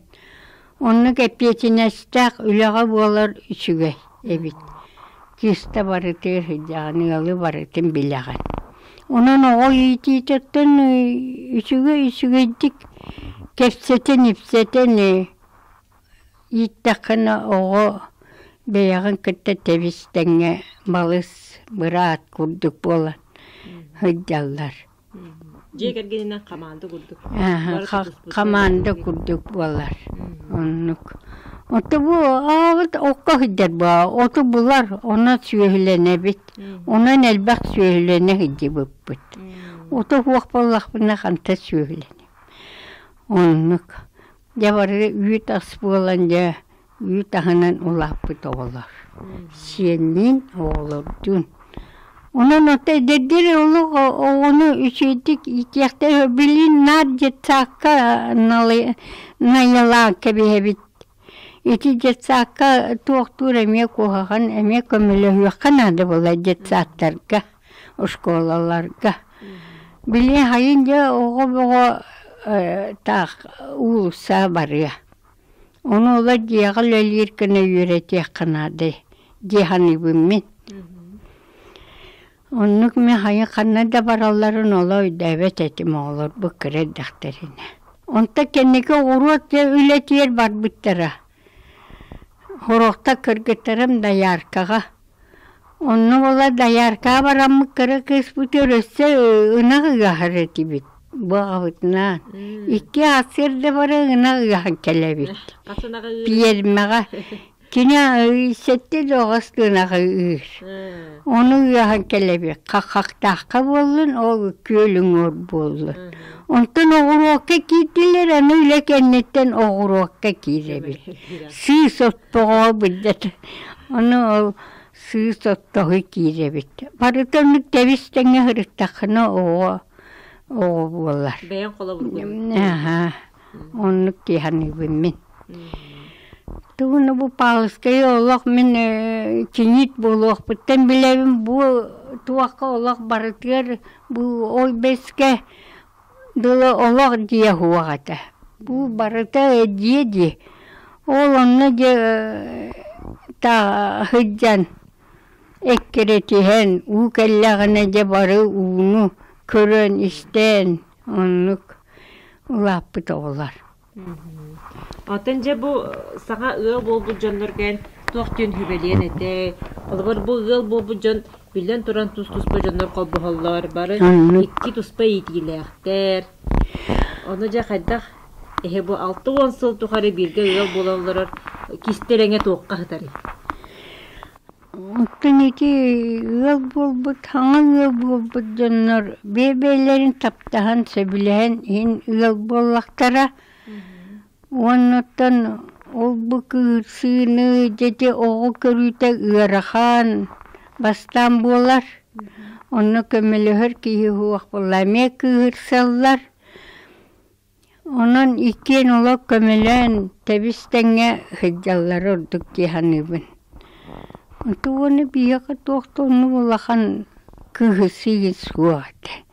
Оннук эппиэтинэстээх үлэҕэ буолар үчүгэй эбит. Кыыста барытыгар сылдьаҕын, ыалы барытын билэҕин. Онон оҕо иитиититтэн үчүгэй үчүгэйдик кэпсэтэн-ипсэтэн ииттэххинэ оҕо бэйэҕин кытта тэбис-тэҥҥэ балыс, быраат курдук буолан сылдьаллар. Дьиэ кэргэнинэн хамаанда курдук. Хамаанда курдук буолар. Оннук. Ото бу аабыт окко сылдьар баа, оту булар, онон сүөһүлэнэбит. Онон элбэх сүөһүлэнэ сылдьыбыппыт. Ото суох буоллахпына ханта сүөһүлэнэ. Оннук. Дьэ бары үүт ас буолан дьэ үүт аһынан улааппыт оҕолор. Сиэнниин, оҕолордуун. Онон ото эдэрдэр олох оҕону үчүгэйдик иитиэхтэр билин наар детсадка найылаан кэбиһэбит. Ити детсадка туохтуур эмиэ куһаҕан, эмиэ көмөлөһүөххэ наада буолар детсадтарга, оскуолаларга. Били хайын дьэ оҕо бөҕө таах уулусса барыа. Ону ыла дьиэҕэ үлэлиир гына үөрэтиэххэ наада дии саныыбын мин. Оннук мин хайа ханна да баралларын оло өйдөөбөт этим оҕолорбут кыра эрдэхтэринэ. Онтон кэнники оҕуруот дьэ үлэтигэр барбыттара. Сорохтор кыргыттарым дояркаҕа. Онно буола дояркаҕа бараммыт кыра кыыспытыгар өссө ынах ыаһар этибит. Бу аҕабытынаан икки сарсыарда бары ынах ыаһан кэлэбит. Пиэрмэҕэ кини сэттэ да оҕус ынаҕы ыыр. Ону ыаһан кэлэбит. Хаххахтаахха буоллун, ол күөл уҥуор буоллун. Онтон оҕуруокка киирдилэр, аны үлэ кэнниттэн оҕуруокка киирэбит. Сыыс отпоҕо билбэт. Ону ол сыыс оттоһу киирэбит. Барыта оннук тэбис-тэҥҥэ сырыттаххына оҕо оҕо буолар. Бэйэҥ холобургун. Аһаа, оннук дии саныыбын мин. Тугуну бу Павловскайы олох мин киниит буолуохпуттан билэбин бу туохха олох барытыгар бу ой бэскэ дылы олох дьиэ суох этэ. Бу барыта дьиэ дии. Ол онно дьэ та сылдьан эккирэтиһэн уу кэллэҕинэ дьэ бары ууну көрөн истэн оннук улааппыт оҕолор. Оттон дьэ бу саҥа ыал буолбут дьоннор кэлэн туох диэн сүбэлиэн этэй? Холобур, бу ыал буолбут дьон биллэн туран тус-туспа дьоннор холбоһоллор, бары икки туспа иитиилээхтэр. Ону дьэ хайдах эһи бу 60 сыл тухары бииргэ ыал буола олорор кистэлэҥэ туохха сытарый? Оттон ити ыал буолбут, саҥа ыал буолбут дьоннор бэйэ-бэйэлэрин таптаһан, сөбүлэһэн иһин ыал буоллахтара. Уонна оттон ол-бу кыырсыыны, дьэ оҕо көрүүтэ ыарахан, бастаан буолар. Онно көмөлөһөр киһи суох буолла, эмиэ кыыһырсаллар. Онон иккиэн олох көмөлөөн тэбис-тэҥҥэ сылдьаллара ордук дии саныыбын. Тугуну биһиэхэ туох да оннук улахан кыыһырсыы суох этэ.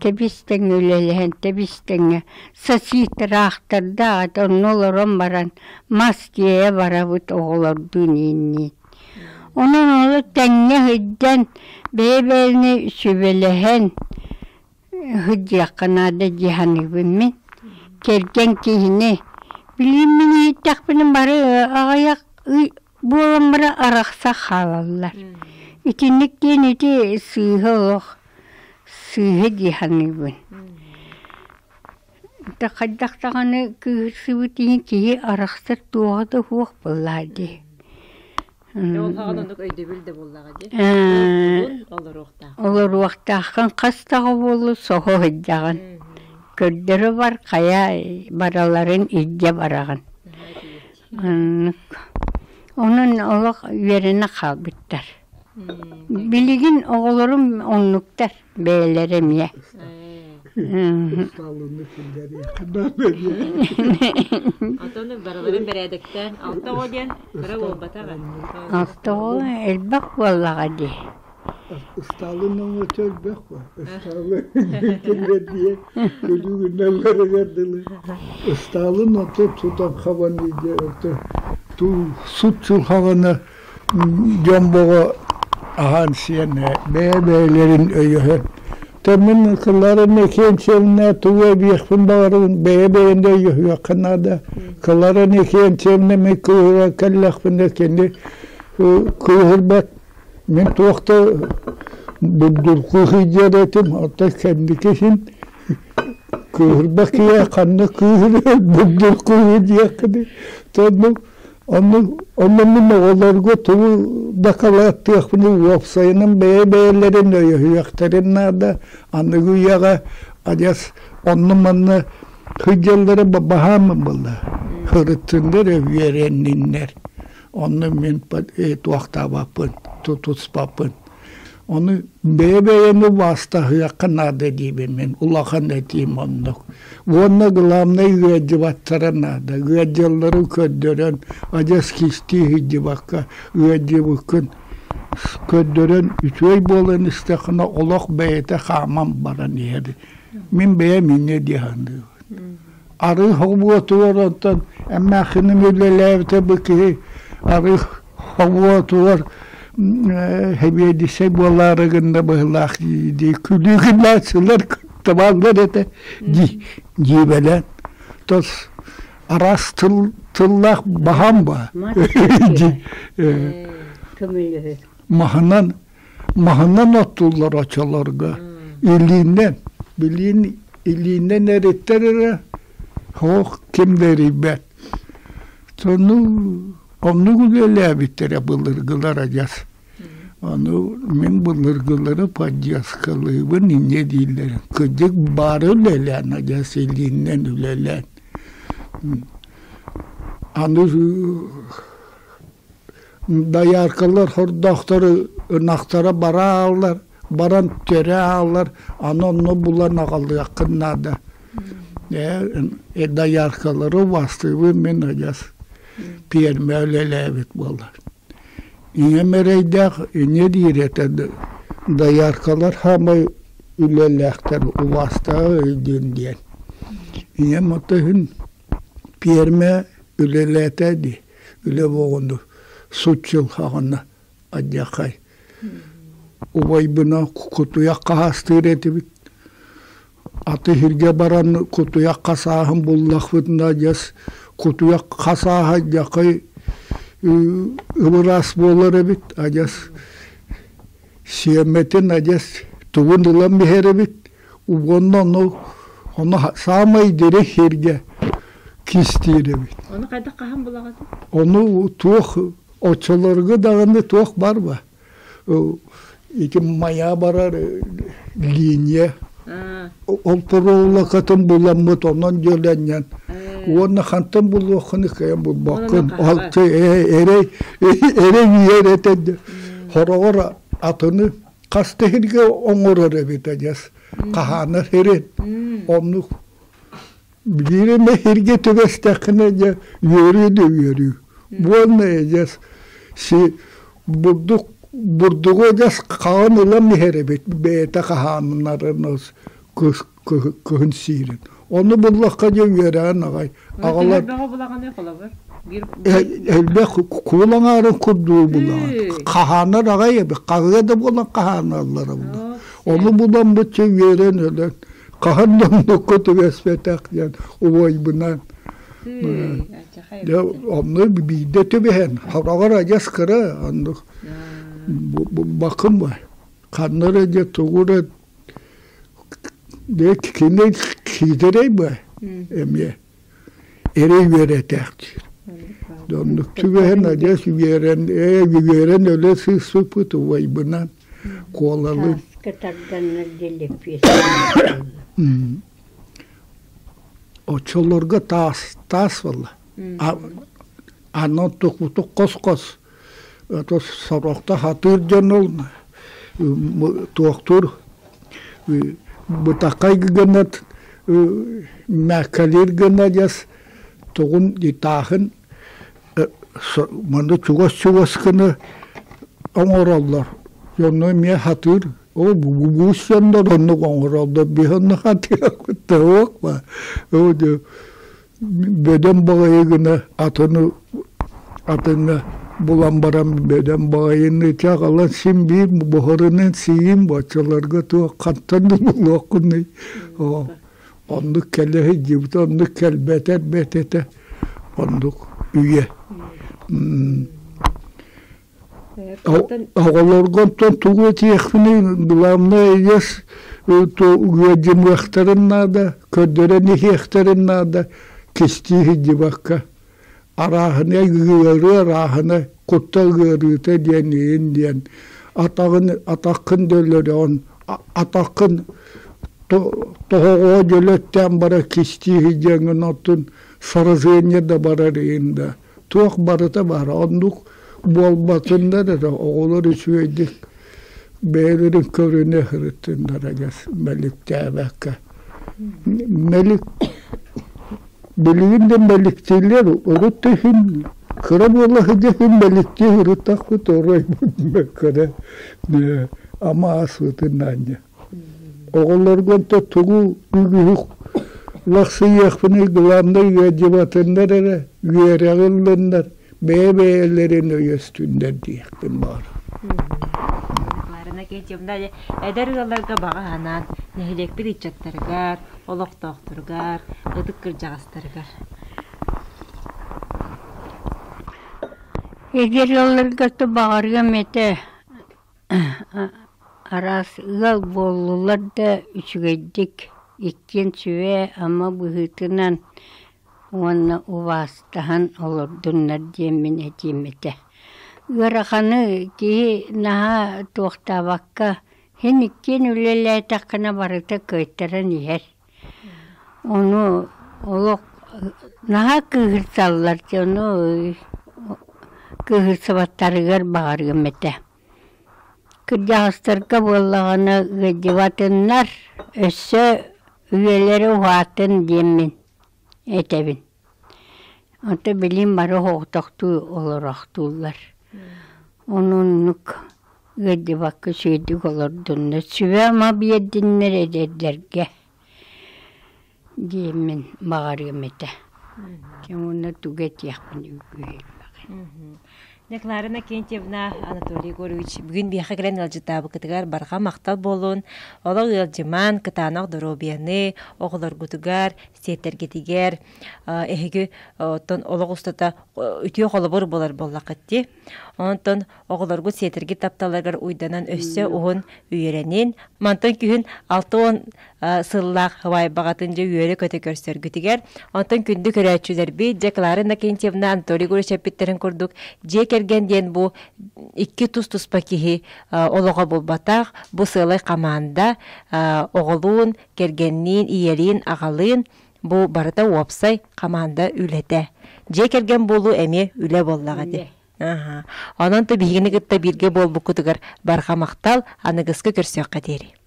Тэбис-тэҥҥэ үлэлэһэн, тэбис-тэҥҥэ сосисраахтардаах этэ, онно олорон баран мас тиэйэ барабыт оҕолордуун иинниин. Онон олох тэҥҥэ сылдьан, бэйэ-бэйэни сүбэлэһэн Сылдьыахха наада дии саныыбын мин. Кэргэн киһини билигин мин иһиттэхпинэ бары аҕыйах ый буолан баран арахса хаалаллар. Итинник диэн ити сыыһа олох сыыһа дии саныыбын. Оттон хайдах даҕаны кыыһырсыбыт иһин киһи арахсар туоҕа да суох буоллаҕа дии. Ол хаҕан оннук өйдөбүл да буоллаҕа дии. Олоруохтаах. Олоруохтааххын хас даҕа буолу соһо сылдьаҕын. Көрдөрө бар хайа бараларын илдьэ бараҕын. Оннук. Онон олох үөрэнэ хаалбыттар. Билигин оҕолорум оннуктар бэйэлэрэ эмиэ. Ыстаалынны киллэриэххэ наада Отон барыларын бэрээдэктээн алта оҕо диэн кыра буолбатах Алта оҕо элбэх буоллаҕа дии. Ыстаалын оҥочо элбэх ба. Ыстаалы киллэрдиэ күлүгүнэллэригэр дылы. Ыстаалын ото тутан хабан иде ото ту сут чулхаҕына дьон боҕо аһаан сиэн бэйэ-бэйэлэрин өйөһөн Тэммин кылларын экиэнсиэннэ тугу эбиэхпин баҕарабын бэйэ-бэйэни өйөһүөххэ наада. Кылларын экиэнсиэннэ мин кыыһыра кэллэхпинэ кини кыыһырбат. Мин туох да бурдуркуу сылдьар этим, оттон кэнники иһин кыыһырбат киһи ханна кыыһырыай бурдуркуу диэххиний. Оннук Онно онно мин оҕолорго тугу дакылааттыахпыный уопсайынан бэйэ-бэйэлэрин өйөһүөхтэрин наада. Аныгы үйэҕэ адьас онно-манна сылдьаллара баһаам буолла. Сырыттыннар үөрэнниннэр. Онно мин туохтаабаппын, тутуспаппын. Ону бэйэ-бэйэни убаастаһыахха наада диибин мин, улахан этиим оннук. Уонна главнай ыалдьыбаттара наада. Ыалдьалларын көрдөрөн, адьас кистии сылдьыбакка ыалдьыбыккын көрдөрөн үчүгэй буолан истэххинэ олох бэйэтэ хааман баран иһэр. Мин бэйэм инньэ дии саныыбын. Арыы хобуотугар онтон эмээхсиним үлэлээбитэ бу киһи арыы хобуотугар сэбиэдиссэй буолаары гынна быһыылаах дии күлүү гыннааччылар табааллар этэ дии дьиибэлээн тос араас тыл тыллаах баһаам ба маһынан маһынан оттуллар оччолорго илиинэн билиин илиинэн эриттэр эрэ суох ким да эрийбэт сону оннук үлэлээбиттэрэ былыргылар адьас ону мин былыргылары поддержкалыыбын инньэ дииллэр кырдьык баары үлэлээн адьас илиинэн үлэлээн аны Дояркалар хордоохтору ынахтара бара ааллар, баран төрө ааллар, аны онно булан аҕалыаххын наада. Ээ, дояркалары убаастыыбын мин адьас пиэрмэ үлэлээбит буолар. Ийэм эрэйдээх инньэ диир этэ дояркалар саамай үлэлээхтэр убаастаах өйдүүн диэн. Ийэм ото иһин пиэрмэ үлэлээтэ дии. Үлэ буоҕуну сут-сыл хаҕына адьахай. Убайбына кутуйах хаһаастыыр этибит. Аты сиргэ баран кутуйах хасааһын буллахпытына адьас кутуйах хасааһа дьахай ыбыраас буолар эбит адьас сиэмэтин адьас тугун ылан иһэр эбит уонна ону ону саамай дириҥ сиргэ кистиир эбит. Ону хайдах хаһан булаҕыт? Ону туох оччолорго даҕаны туох бар ба ити мая барар линия ол проволокатын буламмыт онон дьөлөннөн уонна хантан булуоххун кыайан булбаккын эрэй эрэй иһэр этэ хороҕор атыны хас да сиргэ оҥорор эбит адьас хаһаанар сирин оннук биир эмэ сиргэ түбэстэххинэ дьэ үөрүү да үөрүү буонна эдьэс си бурдук бурдугу эдьэс хаҕын ылан иһэр эбит бэйэтэ хаһааннарын кыһын сиирин ону буллахха дьэ үөрэҕин аҕай аҕалар элбэх куул аҥаарын курдуу булаҕын хаһаанар аҕай эбит хаһыа да буолан хаһааналлара була ону булан бучча үөрэн өлөн хаһан да оннукка түбэспэтэх диэн убайбынан дьэ онно биирдэ түбэһэн хараҕар адьас кыра оннук бакым бай ханна эрэ дьэ тугу эрэ дьэ кини киитэрэй бай. Эмиэ эрэй үөрэтээх диир. Оннук түбэһэн адьас үөрэн, ээ үөрэн өлө сыыспыппыт убайбынан Куолалыын. Тааска тарданнар диэн Оччолорго таас, таас буолла. Аны тукутук хос-хос сорохто хатыыр дьон ол туохтуур бытаххай гына мээккэлиир гына дьэс тугун итаахын манна чугас-чугас гына оҥороллор. Дьону эмиэ хатыыр ол бугуус дьоннор оннук оҥороллор биһи онно хатыахпыт да суох ба бөдөҥ баҕайы гына атыны атыҥҥа булан баран бөдөҥ баҕайыны чаҕалан син биир буһарынан сиим боччолорго туох хантан да булуоххунуй оннук кэлэ сылдьыбыта оннук кэлбэтэр бэт этэ оннук үйэ Оҕолорго оттон тугу этиэхпиний главное есть ыадьымыахтарын наада, көрдөрөн иһиэхтэрин наада, кистии сылдьыбакка. Арааһына ыарыы арааһына куттал ыарыыта диэн иһин диэн атаҕын атаххын да өлөрөҕүн атаххын тоһоҕоҕо дьөлөттөөн барар кистии сылдьаҥҥын оттон саразыанньа да барар иһин да туох барыта баар оннук буолбатыннар эрэ оҕолор үчүгэйдик бэйэлэрин көрүнэ сырыттыннар адьас мэликтээбэккэ мэлик билигин да мэликтииллэр урут да иһин кыра буола сылдьа иһин мэликтии сырыттахпыт оройбут кыра ама ааспытын аанньа Оҕолорго онто тугу үгүһү лахсыйыахпыный, главное ыалдьыбатыннар эрэ, үөрэҕи ыллыннар, бэйэ-бэйэлэрин өйөстүннэр диэхпин баҕарабын. Кларина Кентьевна эдэр ыалларга баҕа санаан нэһилиэкпит ыччаттарыгар, олохтоохторугар, ытык кырдьаҕастарыгар. Эдэр ыалларга баҕарыам этэ Араас ыал буоллулар да үчүгэйдик, иккиэн сүбэ-ама быһыытынан уонна убаастаһан олордуннар диэммин этиэм этэ. Ыараханы киһи наһаа туохтаабакка, син иккиэн үлэлээтэххинэ барыта кыайтаран иһэр. Ону олох наһаа кыыһырсаллар дьону кыыһырсыбаттарыгар баҕарыам этэ. Кырдьаҕастарга буоллаҕына ыалдьыбатыннар, өссө үйэлэрэ уһаатын диэммин этэбин. Онто билигин бары оһоҕотохтуу олороохтууллар. Ону оннук ыалдьыбакка үчүгэйдик олордуннар, сүбэ-ама биэрдиннэр эдэрдэргэ диэммин баҕарыам этэ. Уонна тугу этиэхпин үгүһү Клара Иннокентьевна, Анатолий Егорович, бүгүн биһиэхэ кэлэн ыалдьыттаабыккытыгар барҕа махтал буоллун. Олох ыалдьымаан, кытаанах доруобуйаны оҕолоргутугар, сиэттэргитигэр эһиги оттон олох устата үтүө холобур буолар буоллаххыт дии. Онтон оҕолоргут сиэтэргит тапталларыгар уйданан өссө уһун үөрэнин. Мантан күһүн 60 сыллаах һыбаайбаҕатын дьэ үөрэ-көтө көрсөргүтүгэр. Онтон күндү көрөөччүлэрбит, дьэ Клара Иннокентьевна, Анатолий Егорович эппиттэрин курдук, дьиэ кэргэн диэн бу икки тус-туспа киһи олоҕо буолбатах, бу сыалай хамаанда оҕолуун, кэргэнниин, ийэлиин, аҕалыын бу барыта уопсай хамаанда үлэтэ. Дьиэ кэргэн буолуу эмиэ үлэ буоллаҕа дии. Онон то биһигини кытта бииргэ буолбуккутугар барҕа махтал, аныгыскы көрсүөххэ диэри.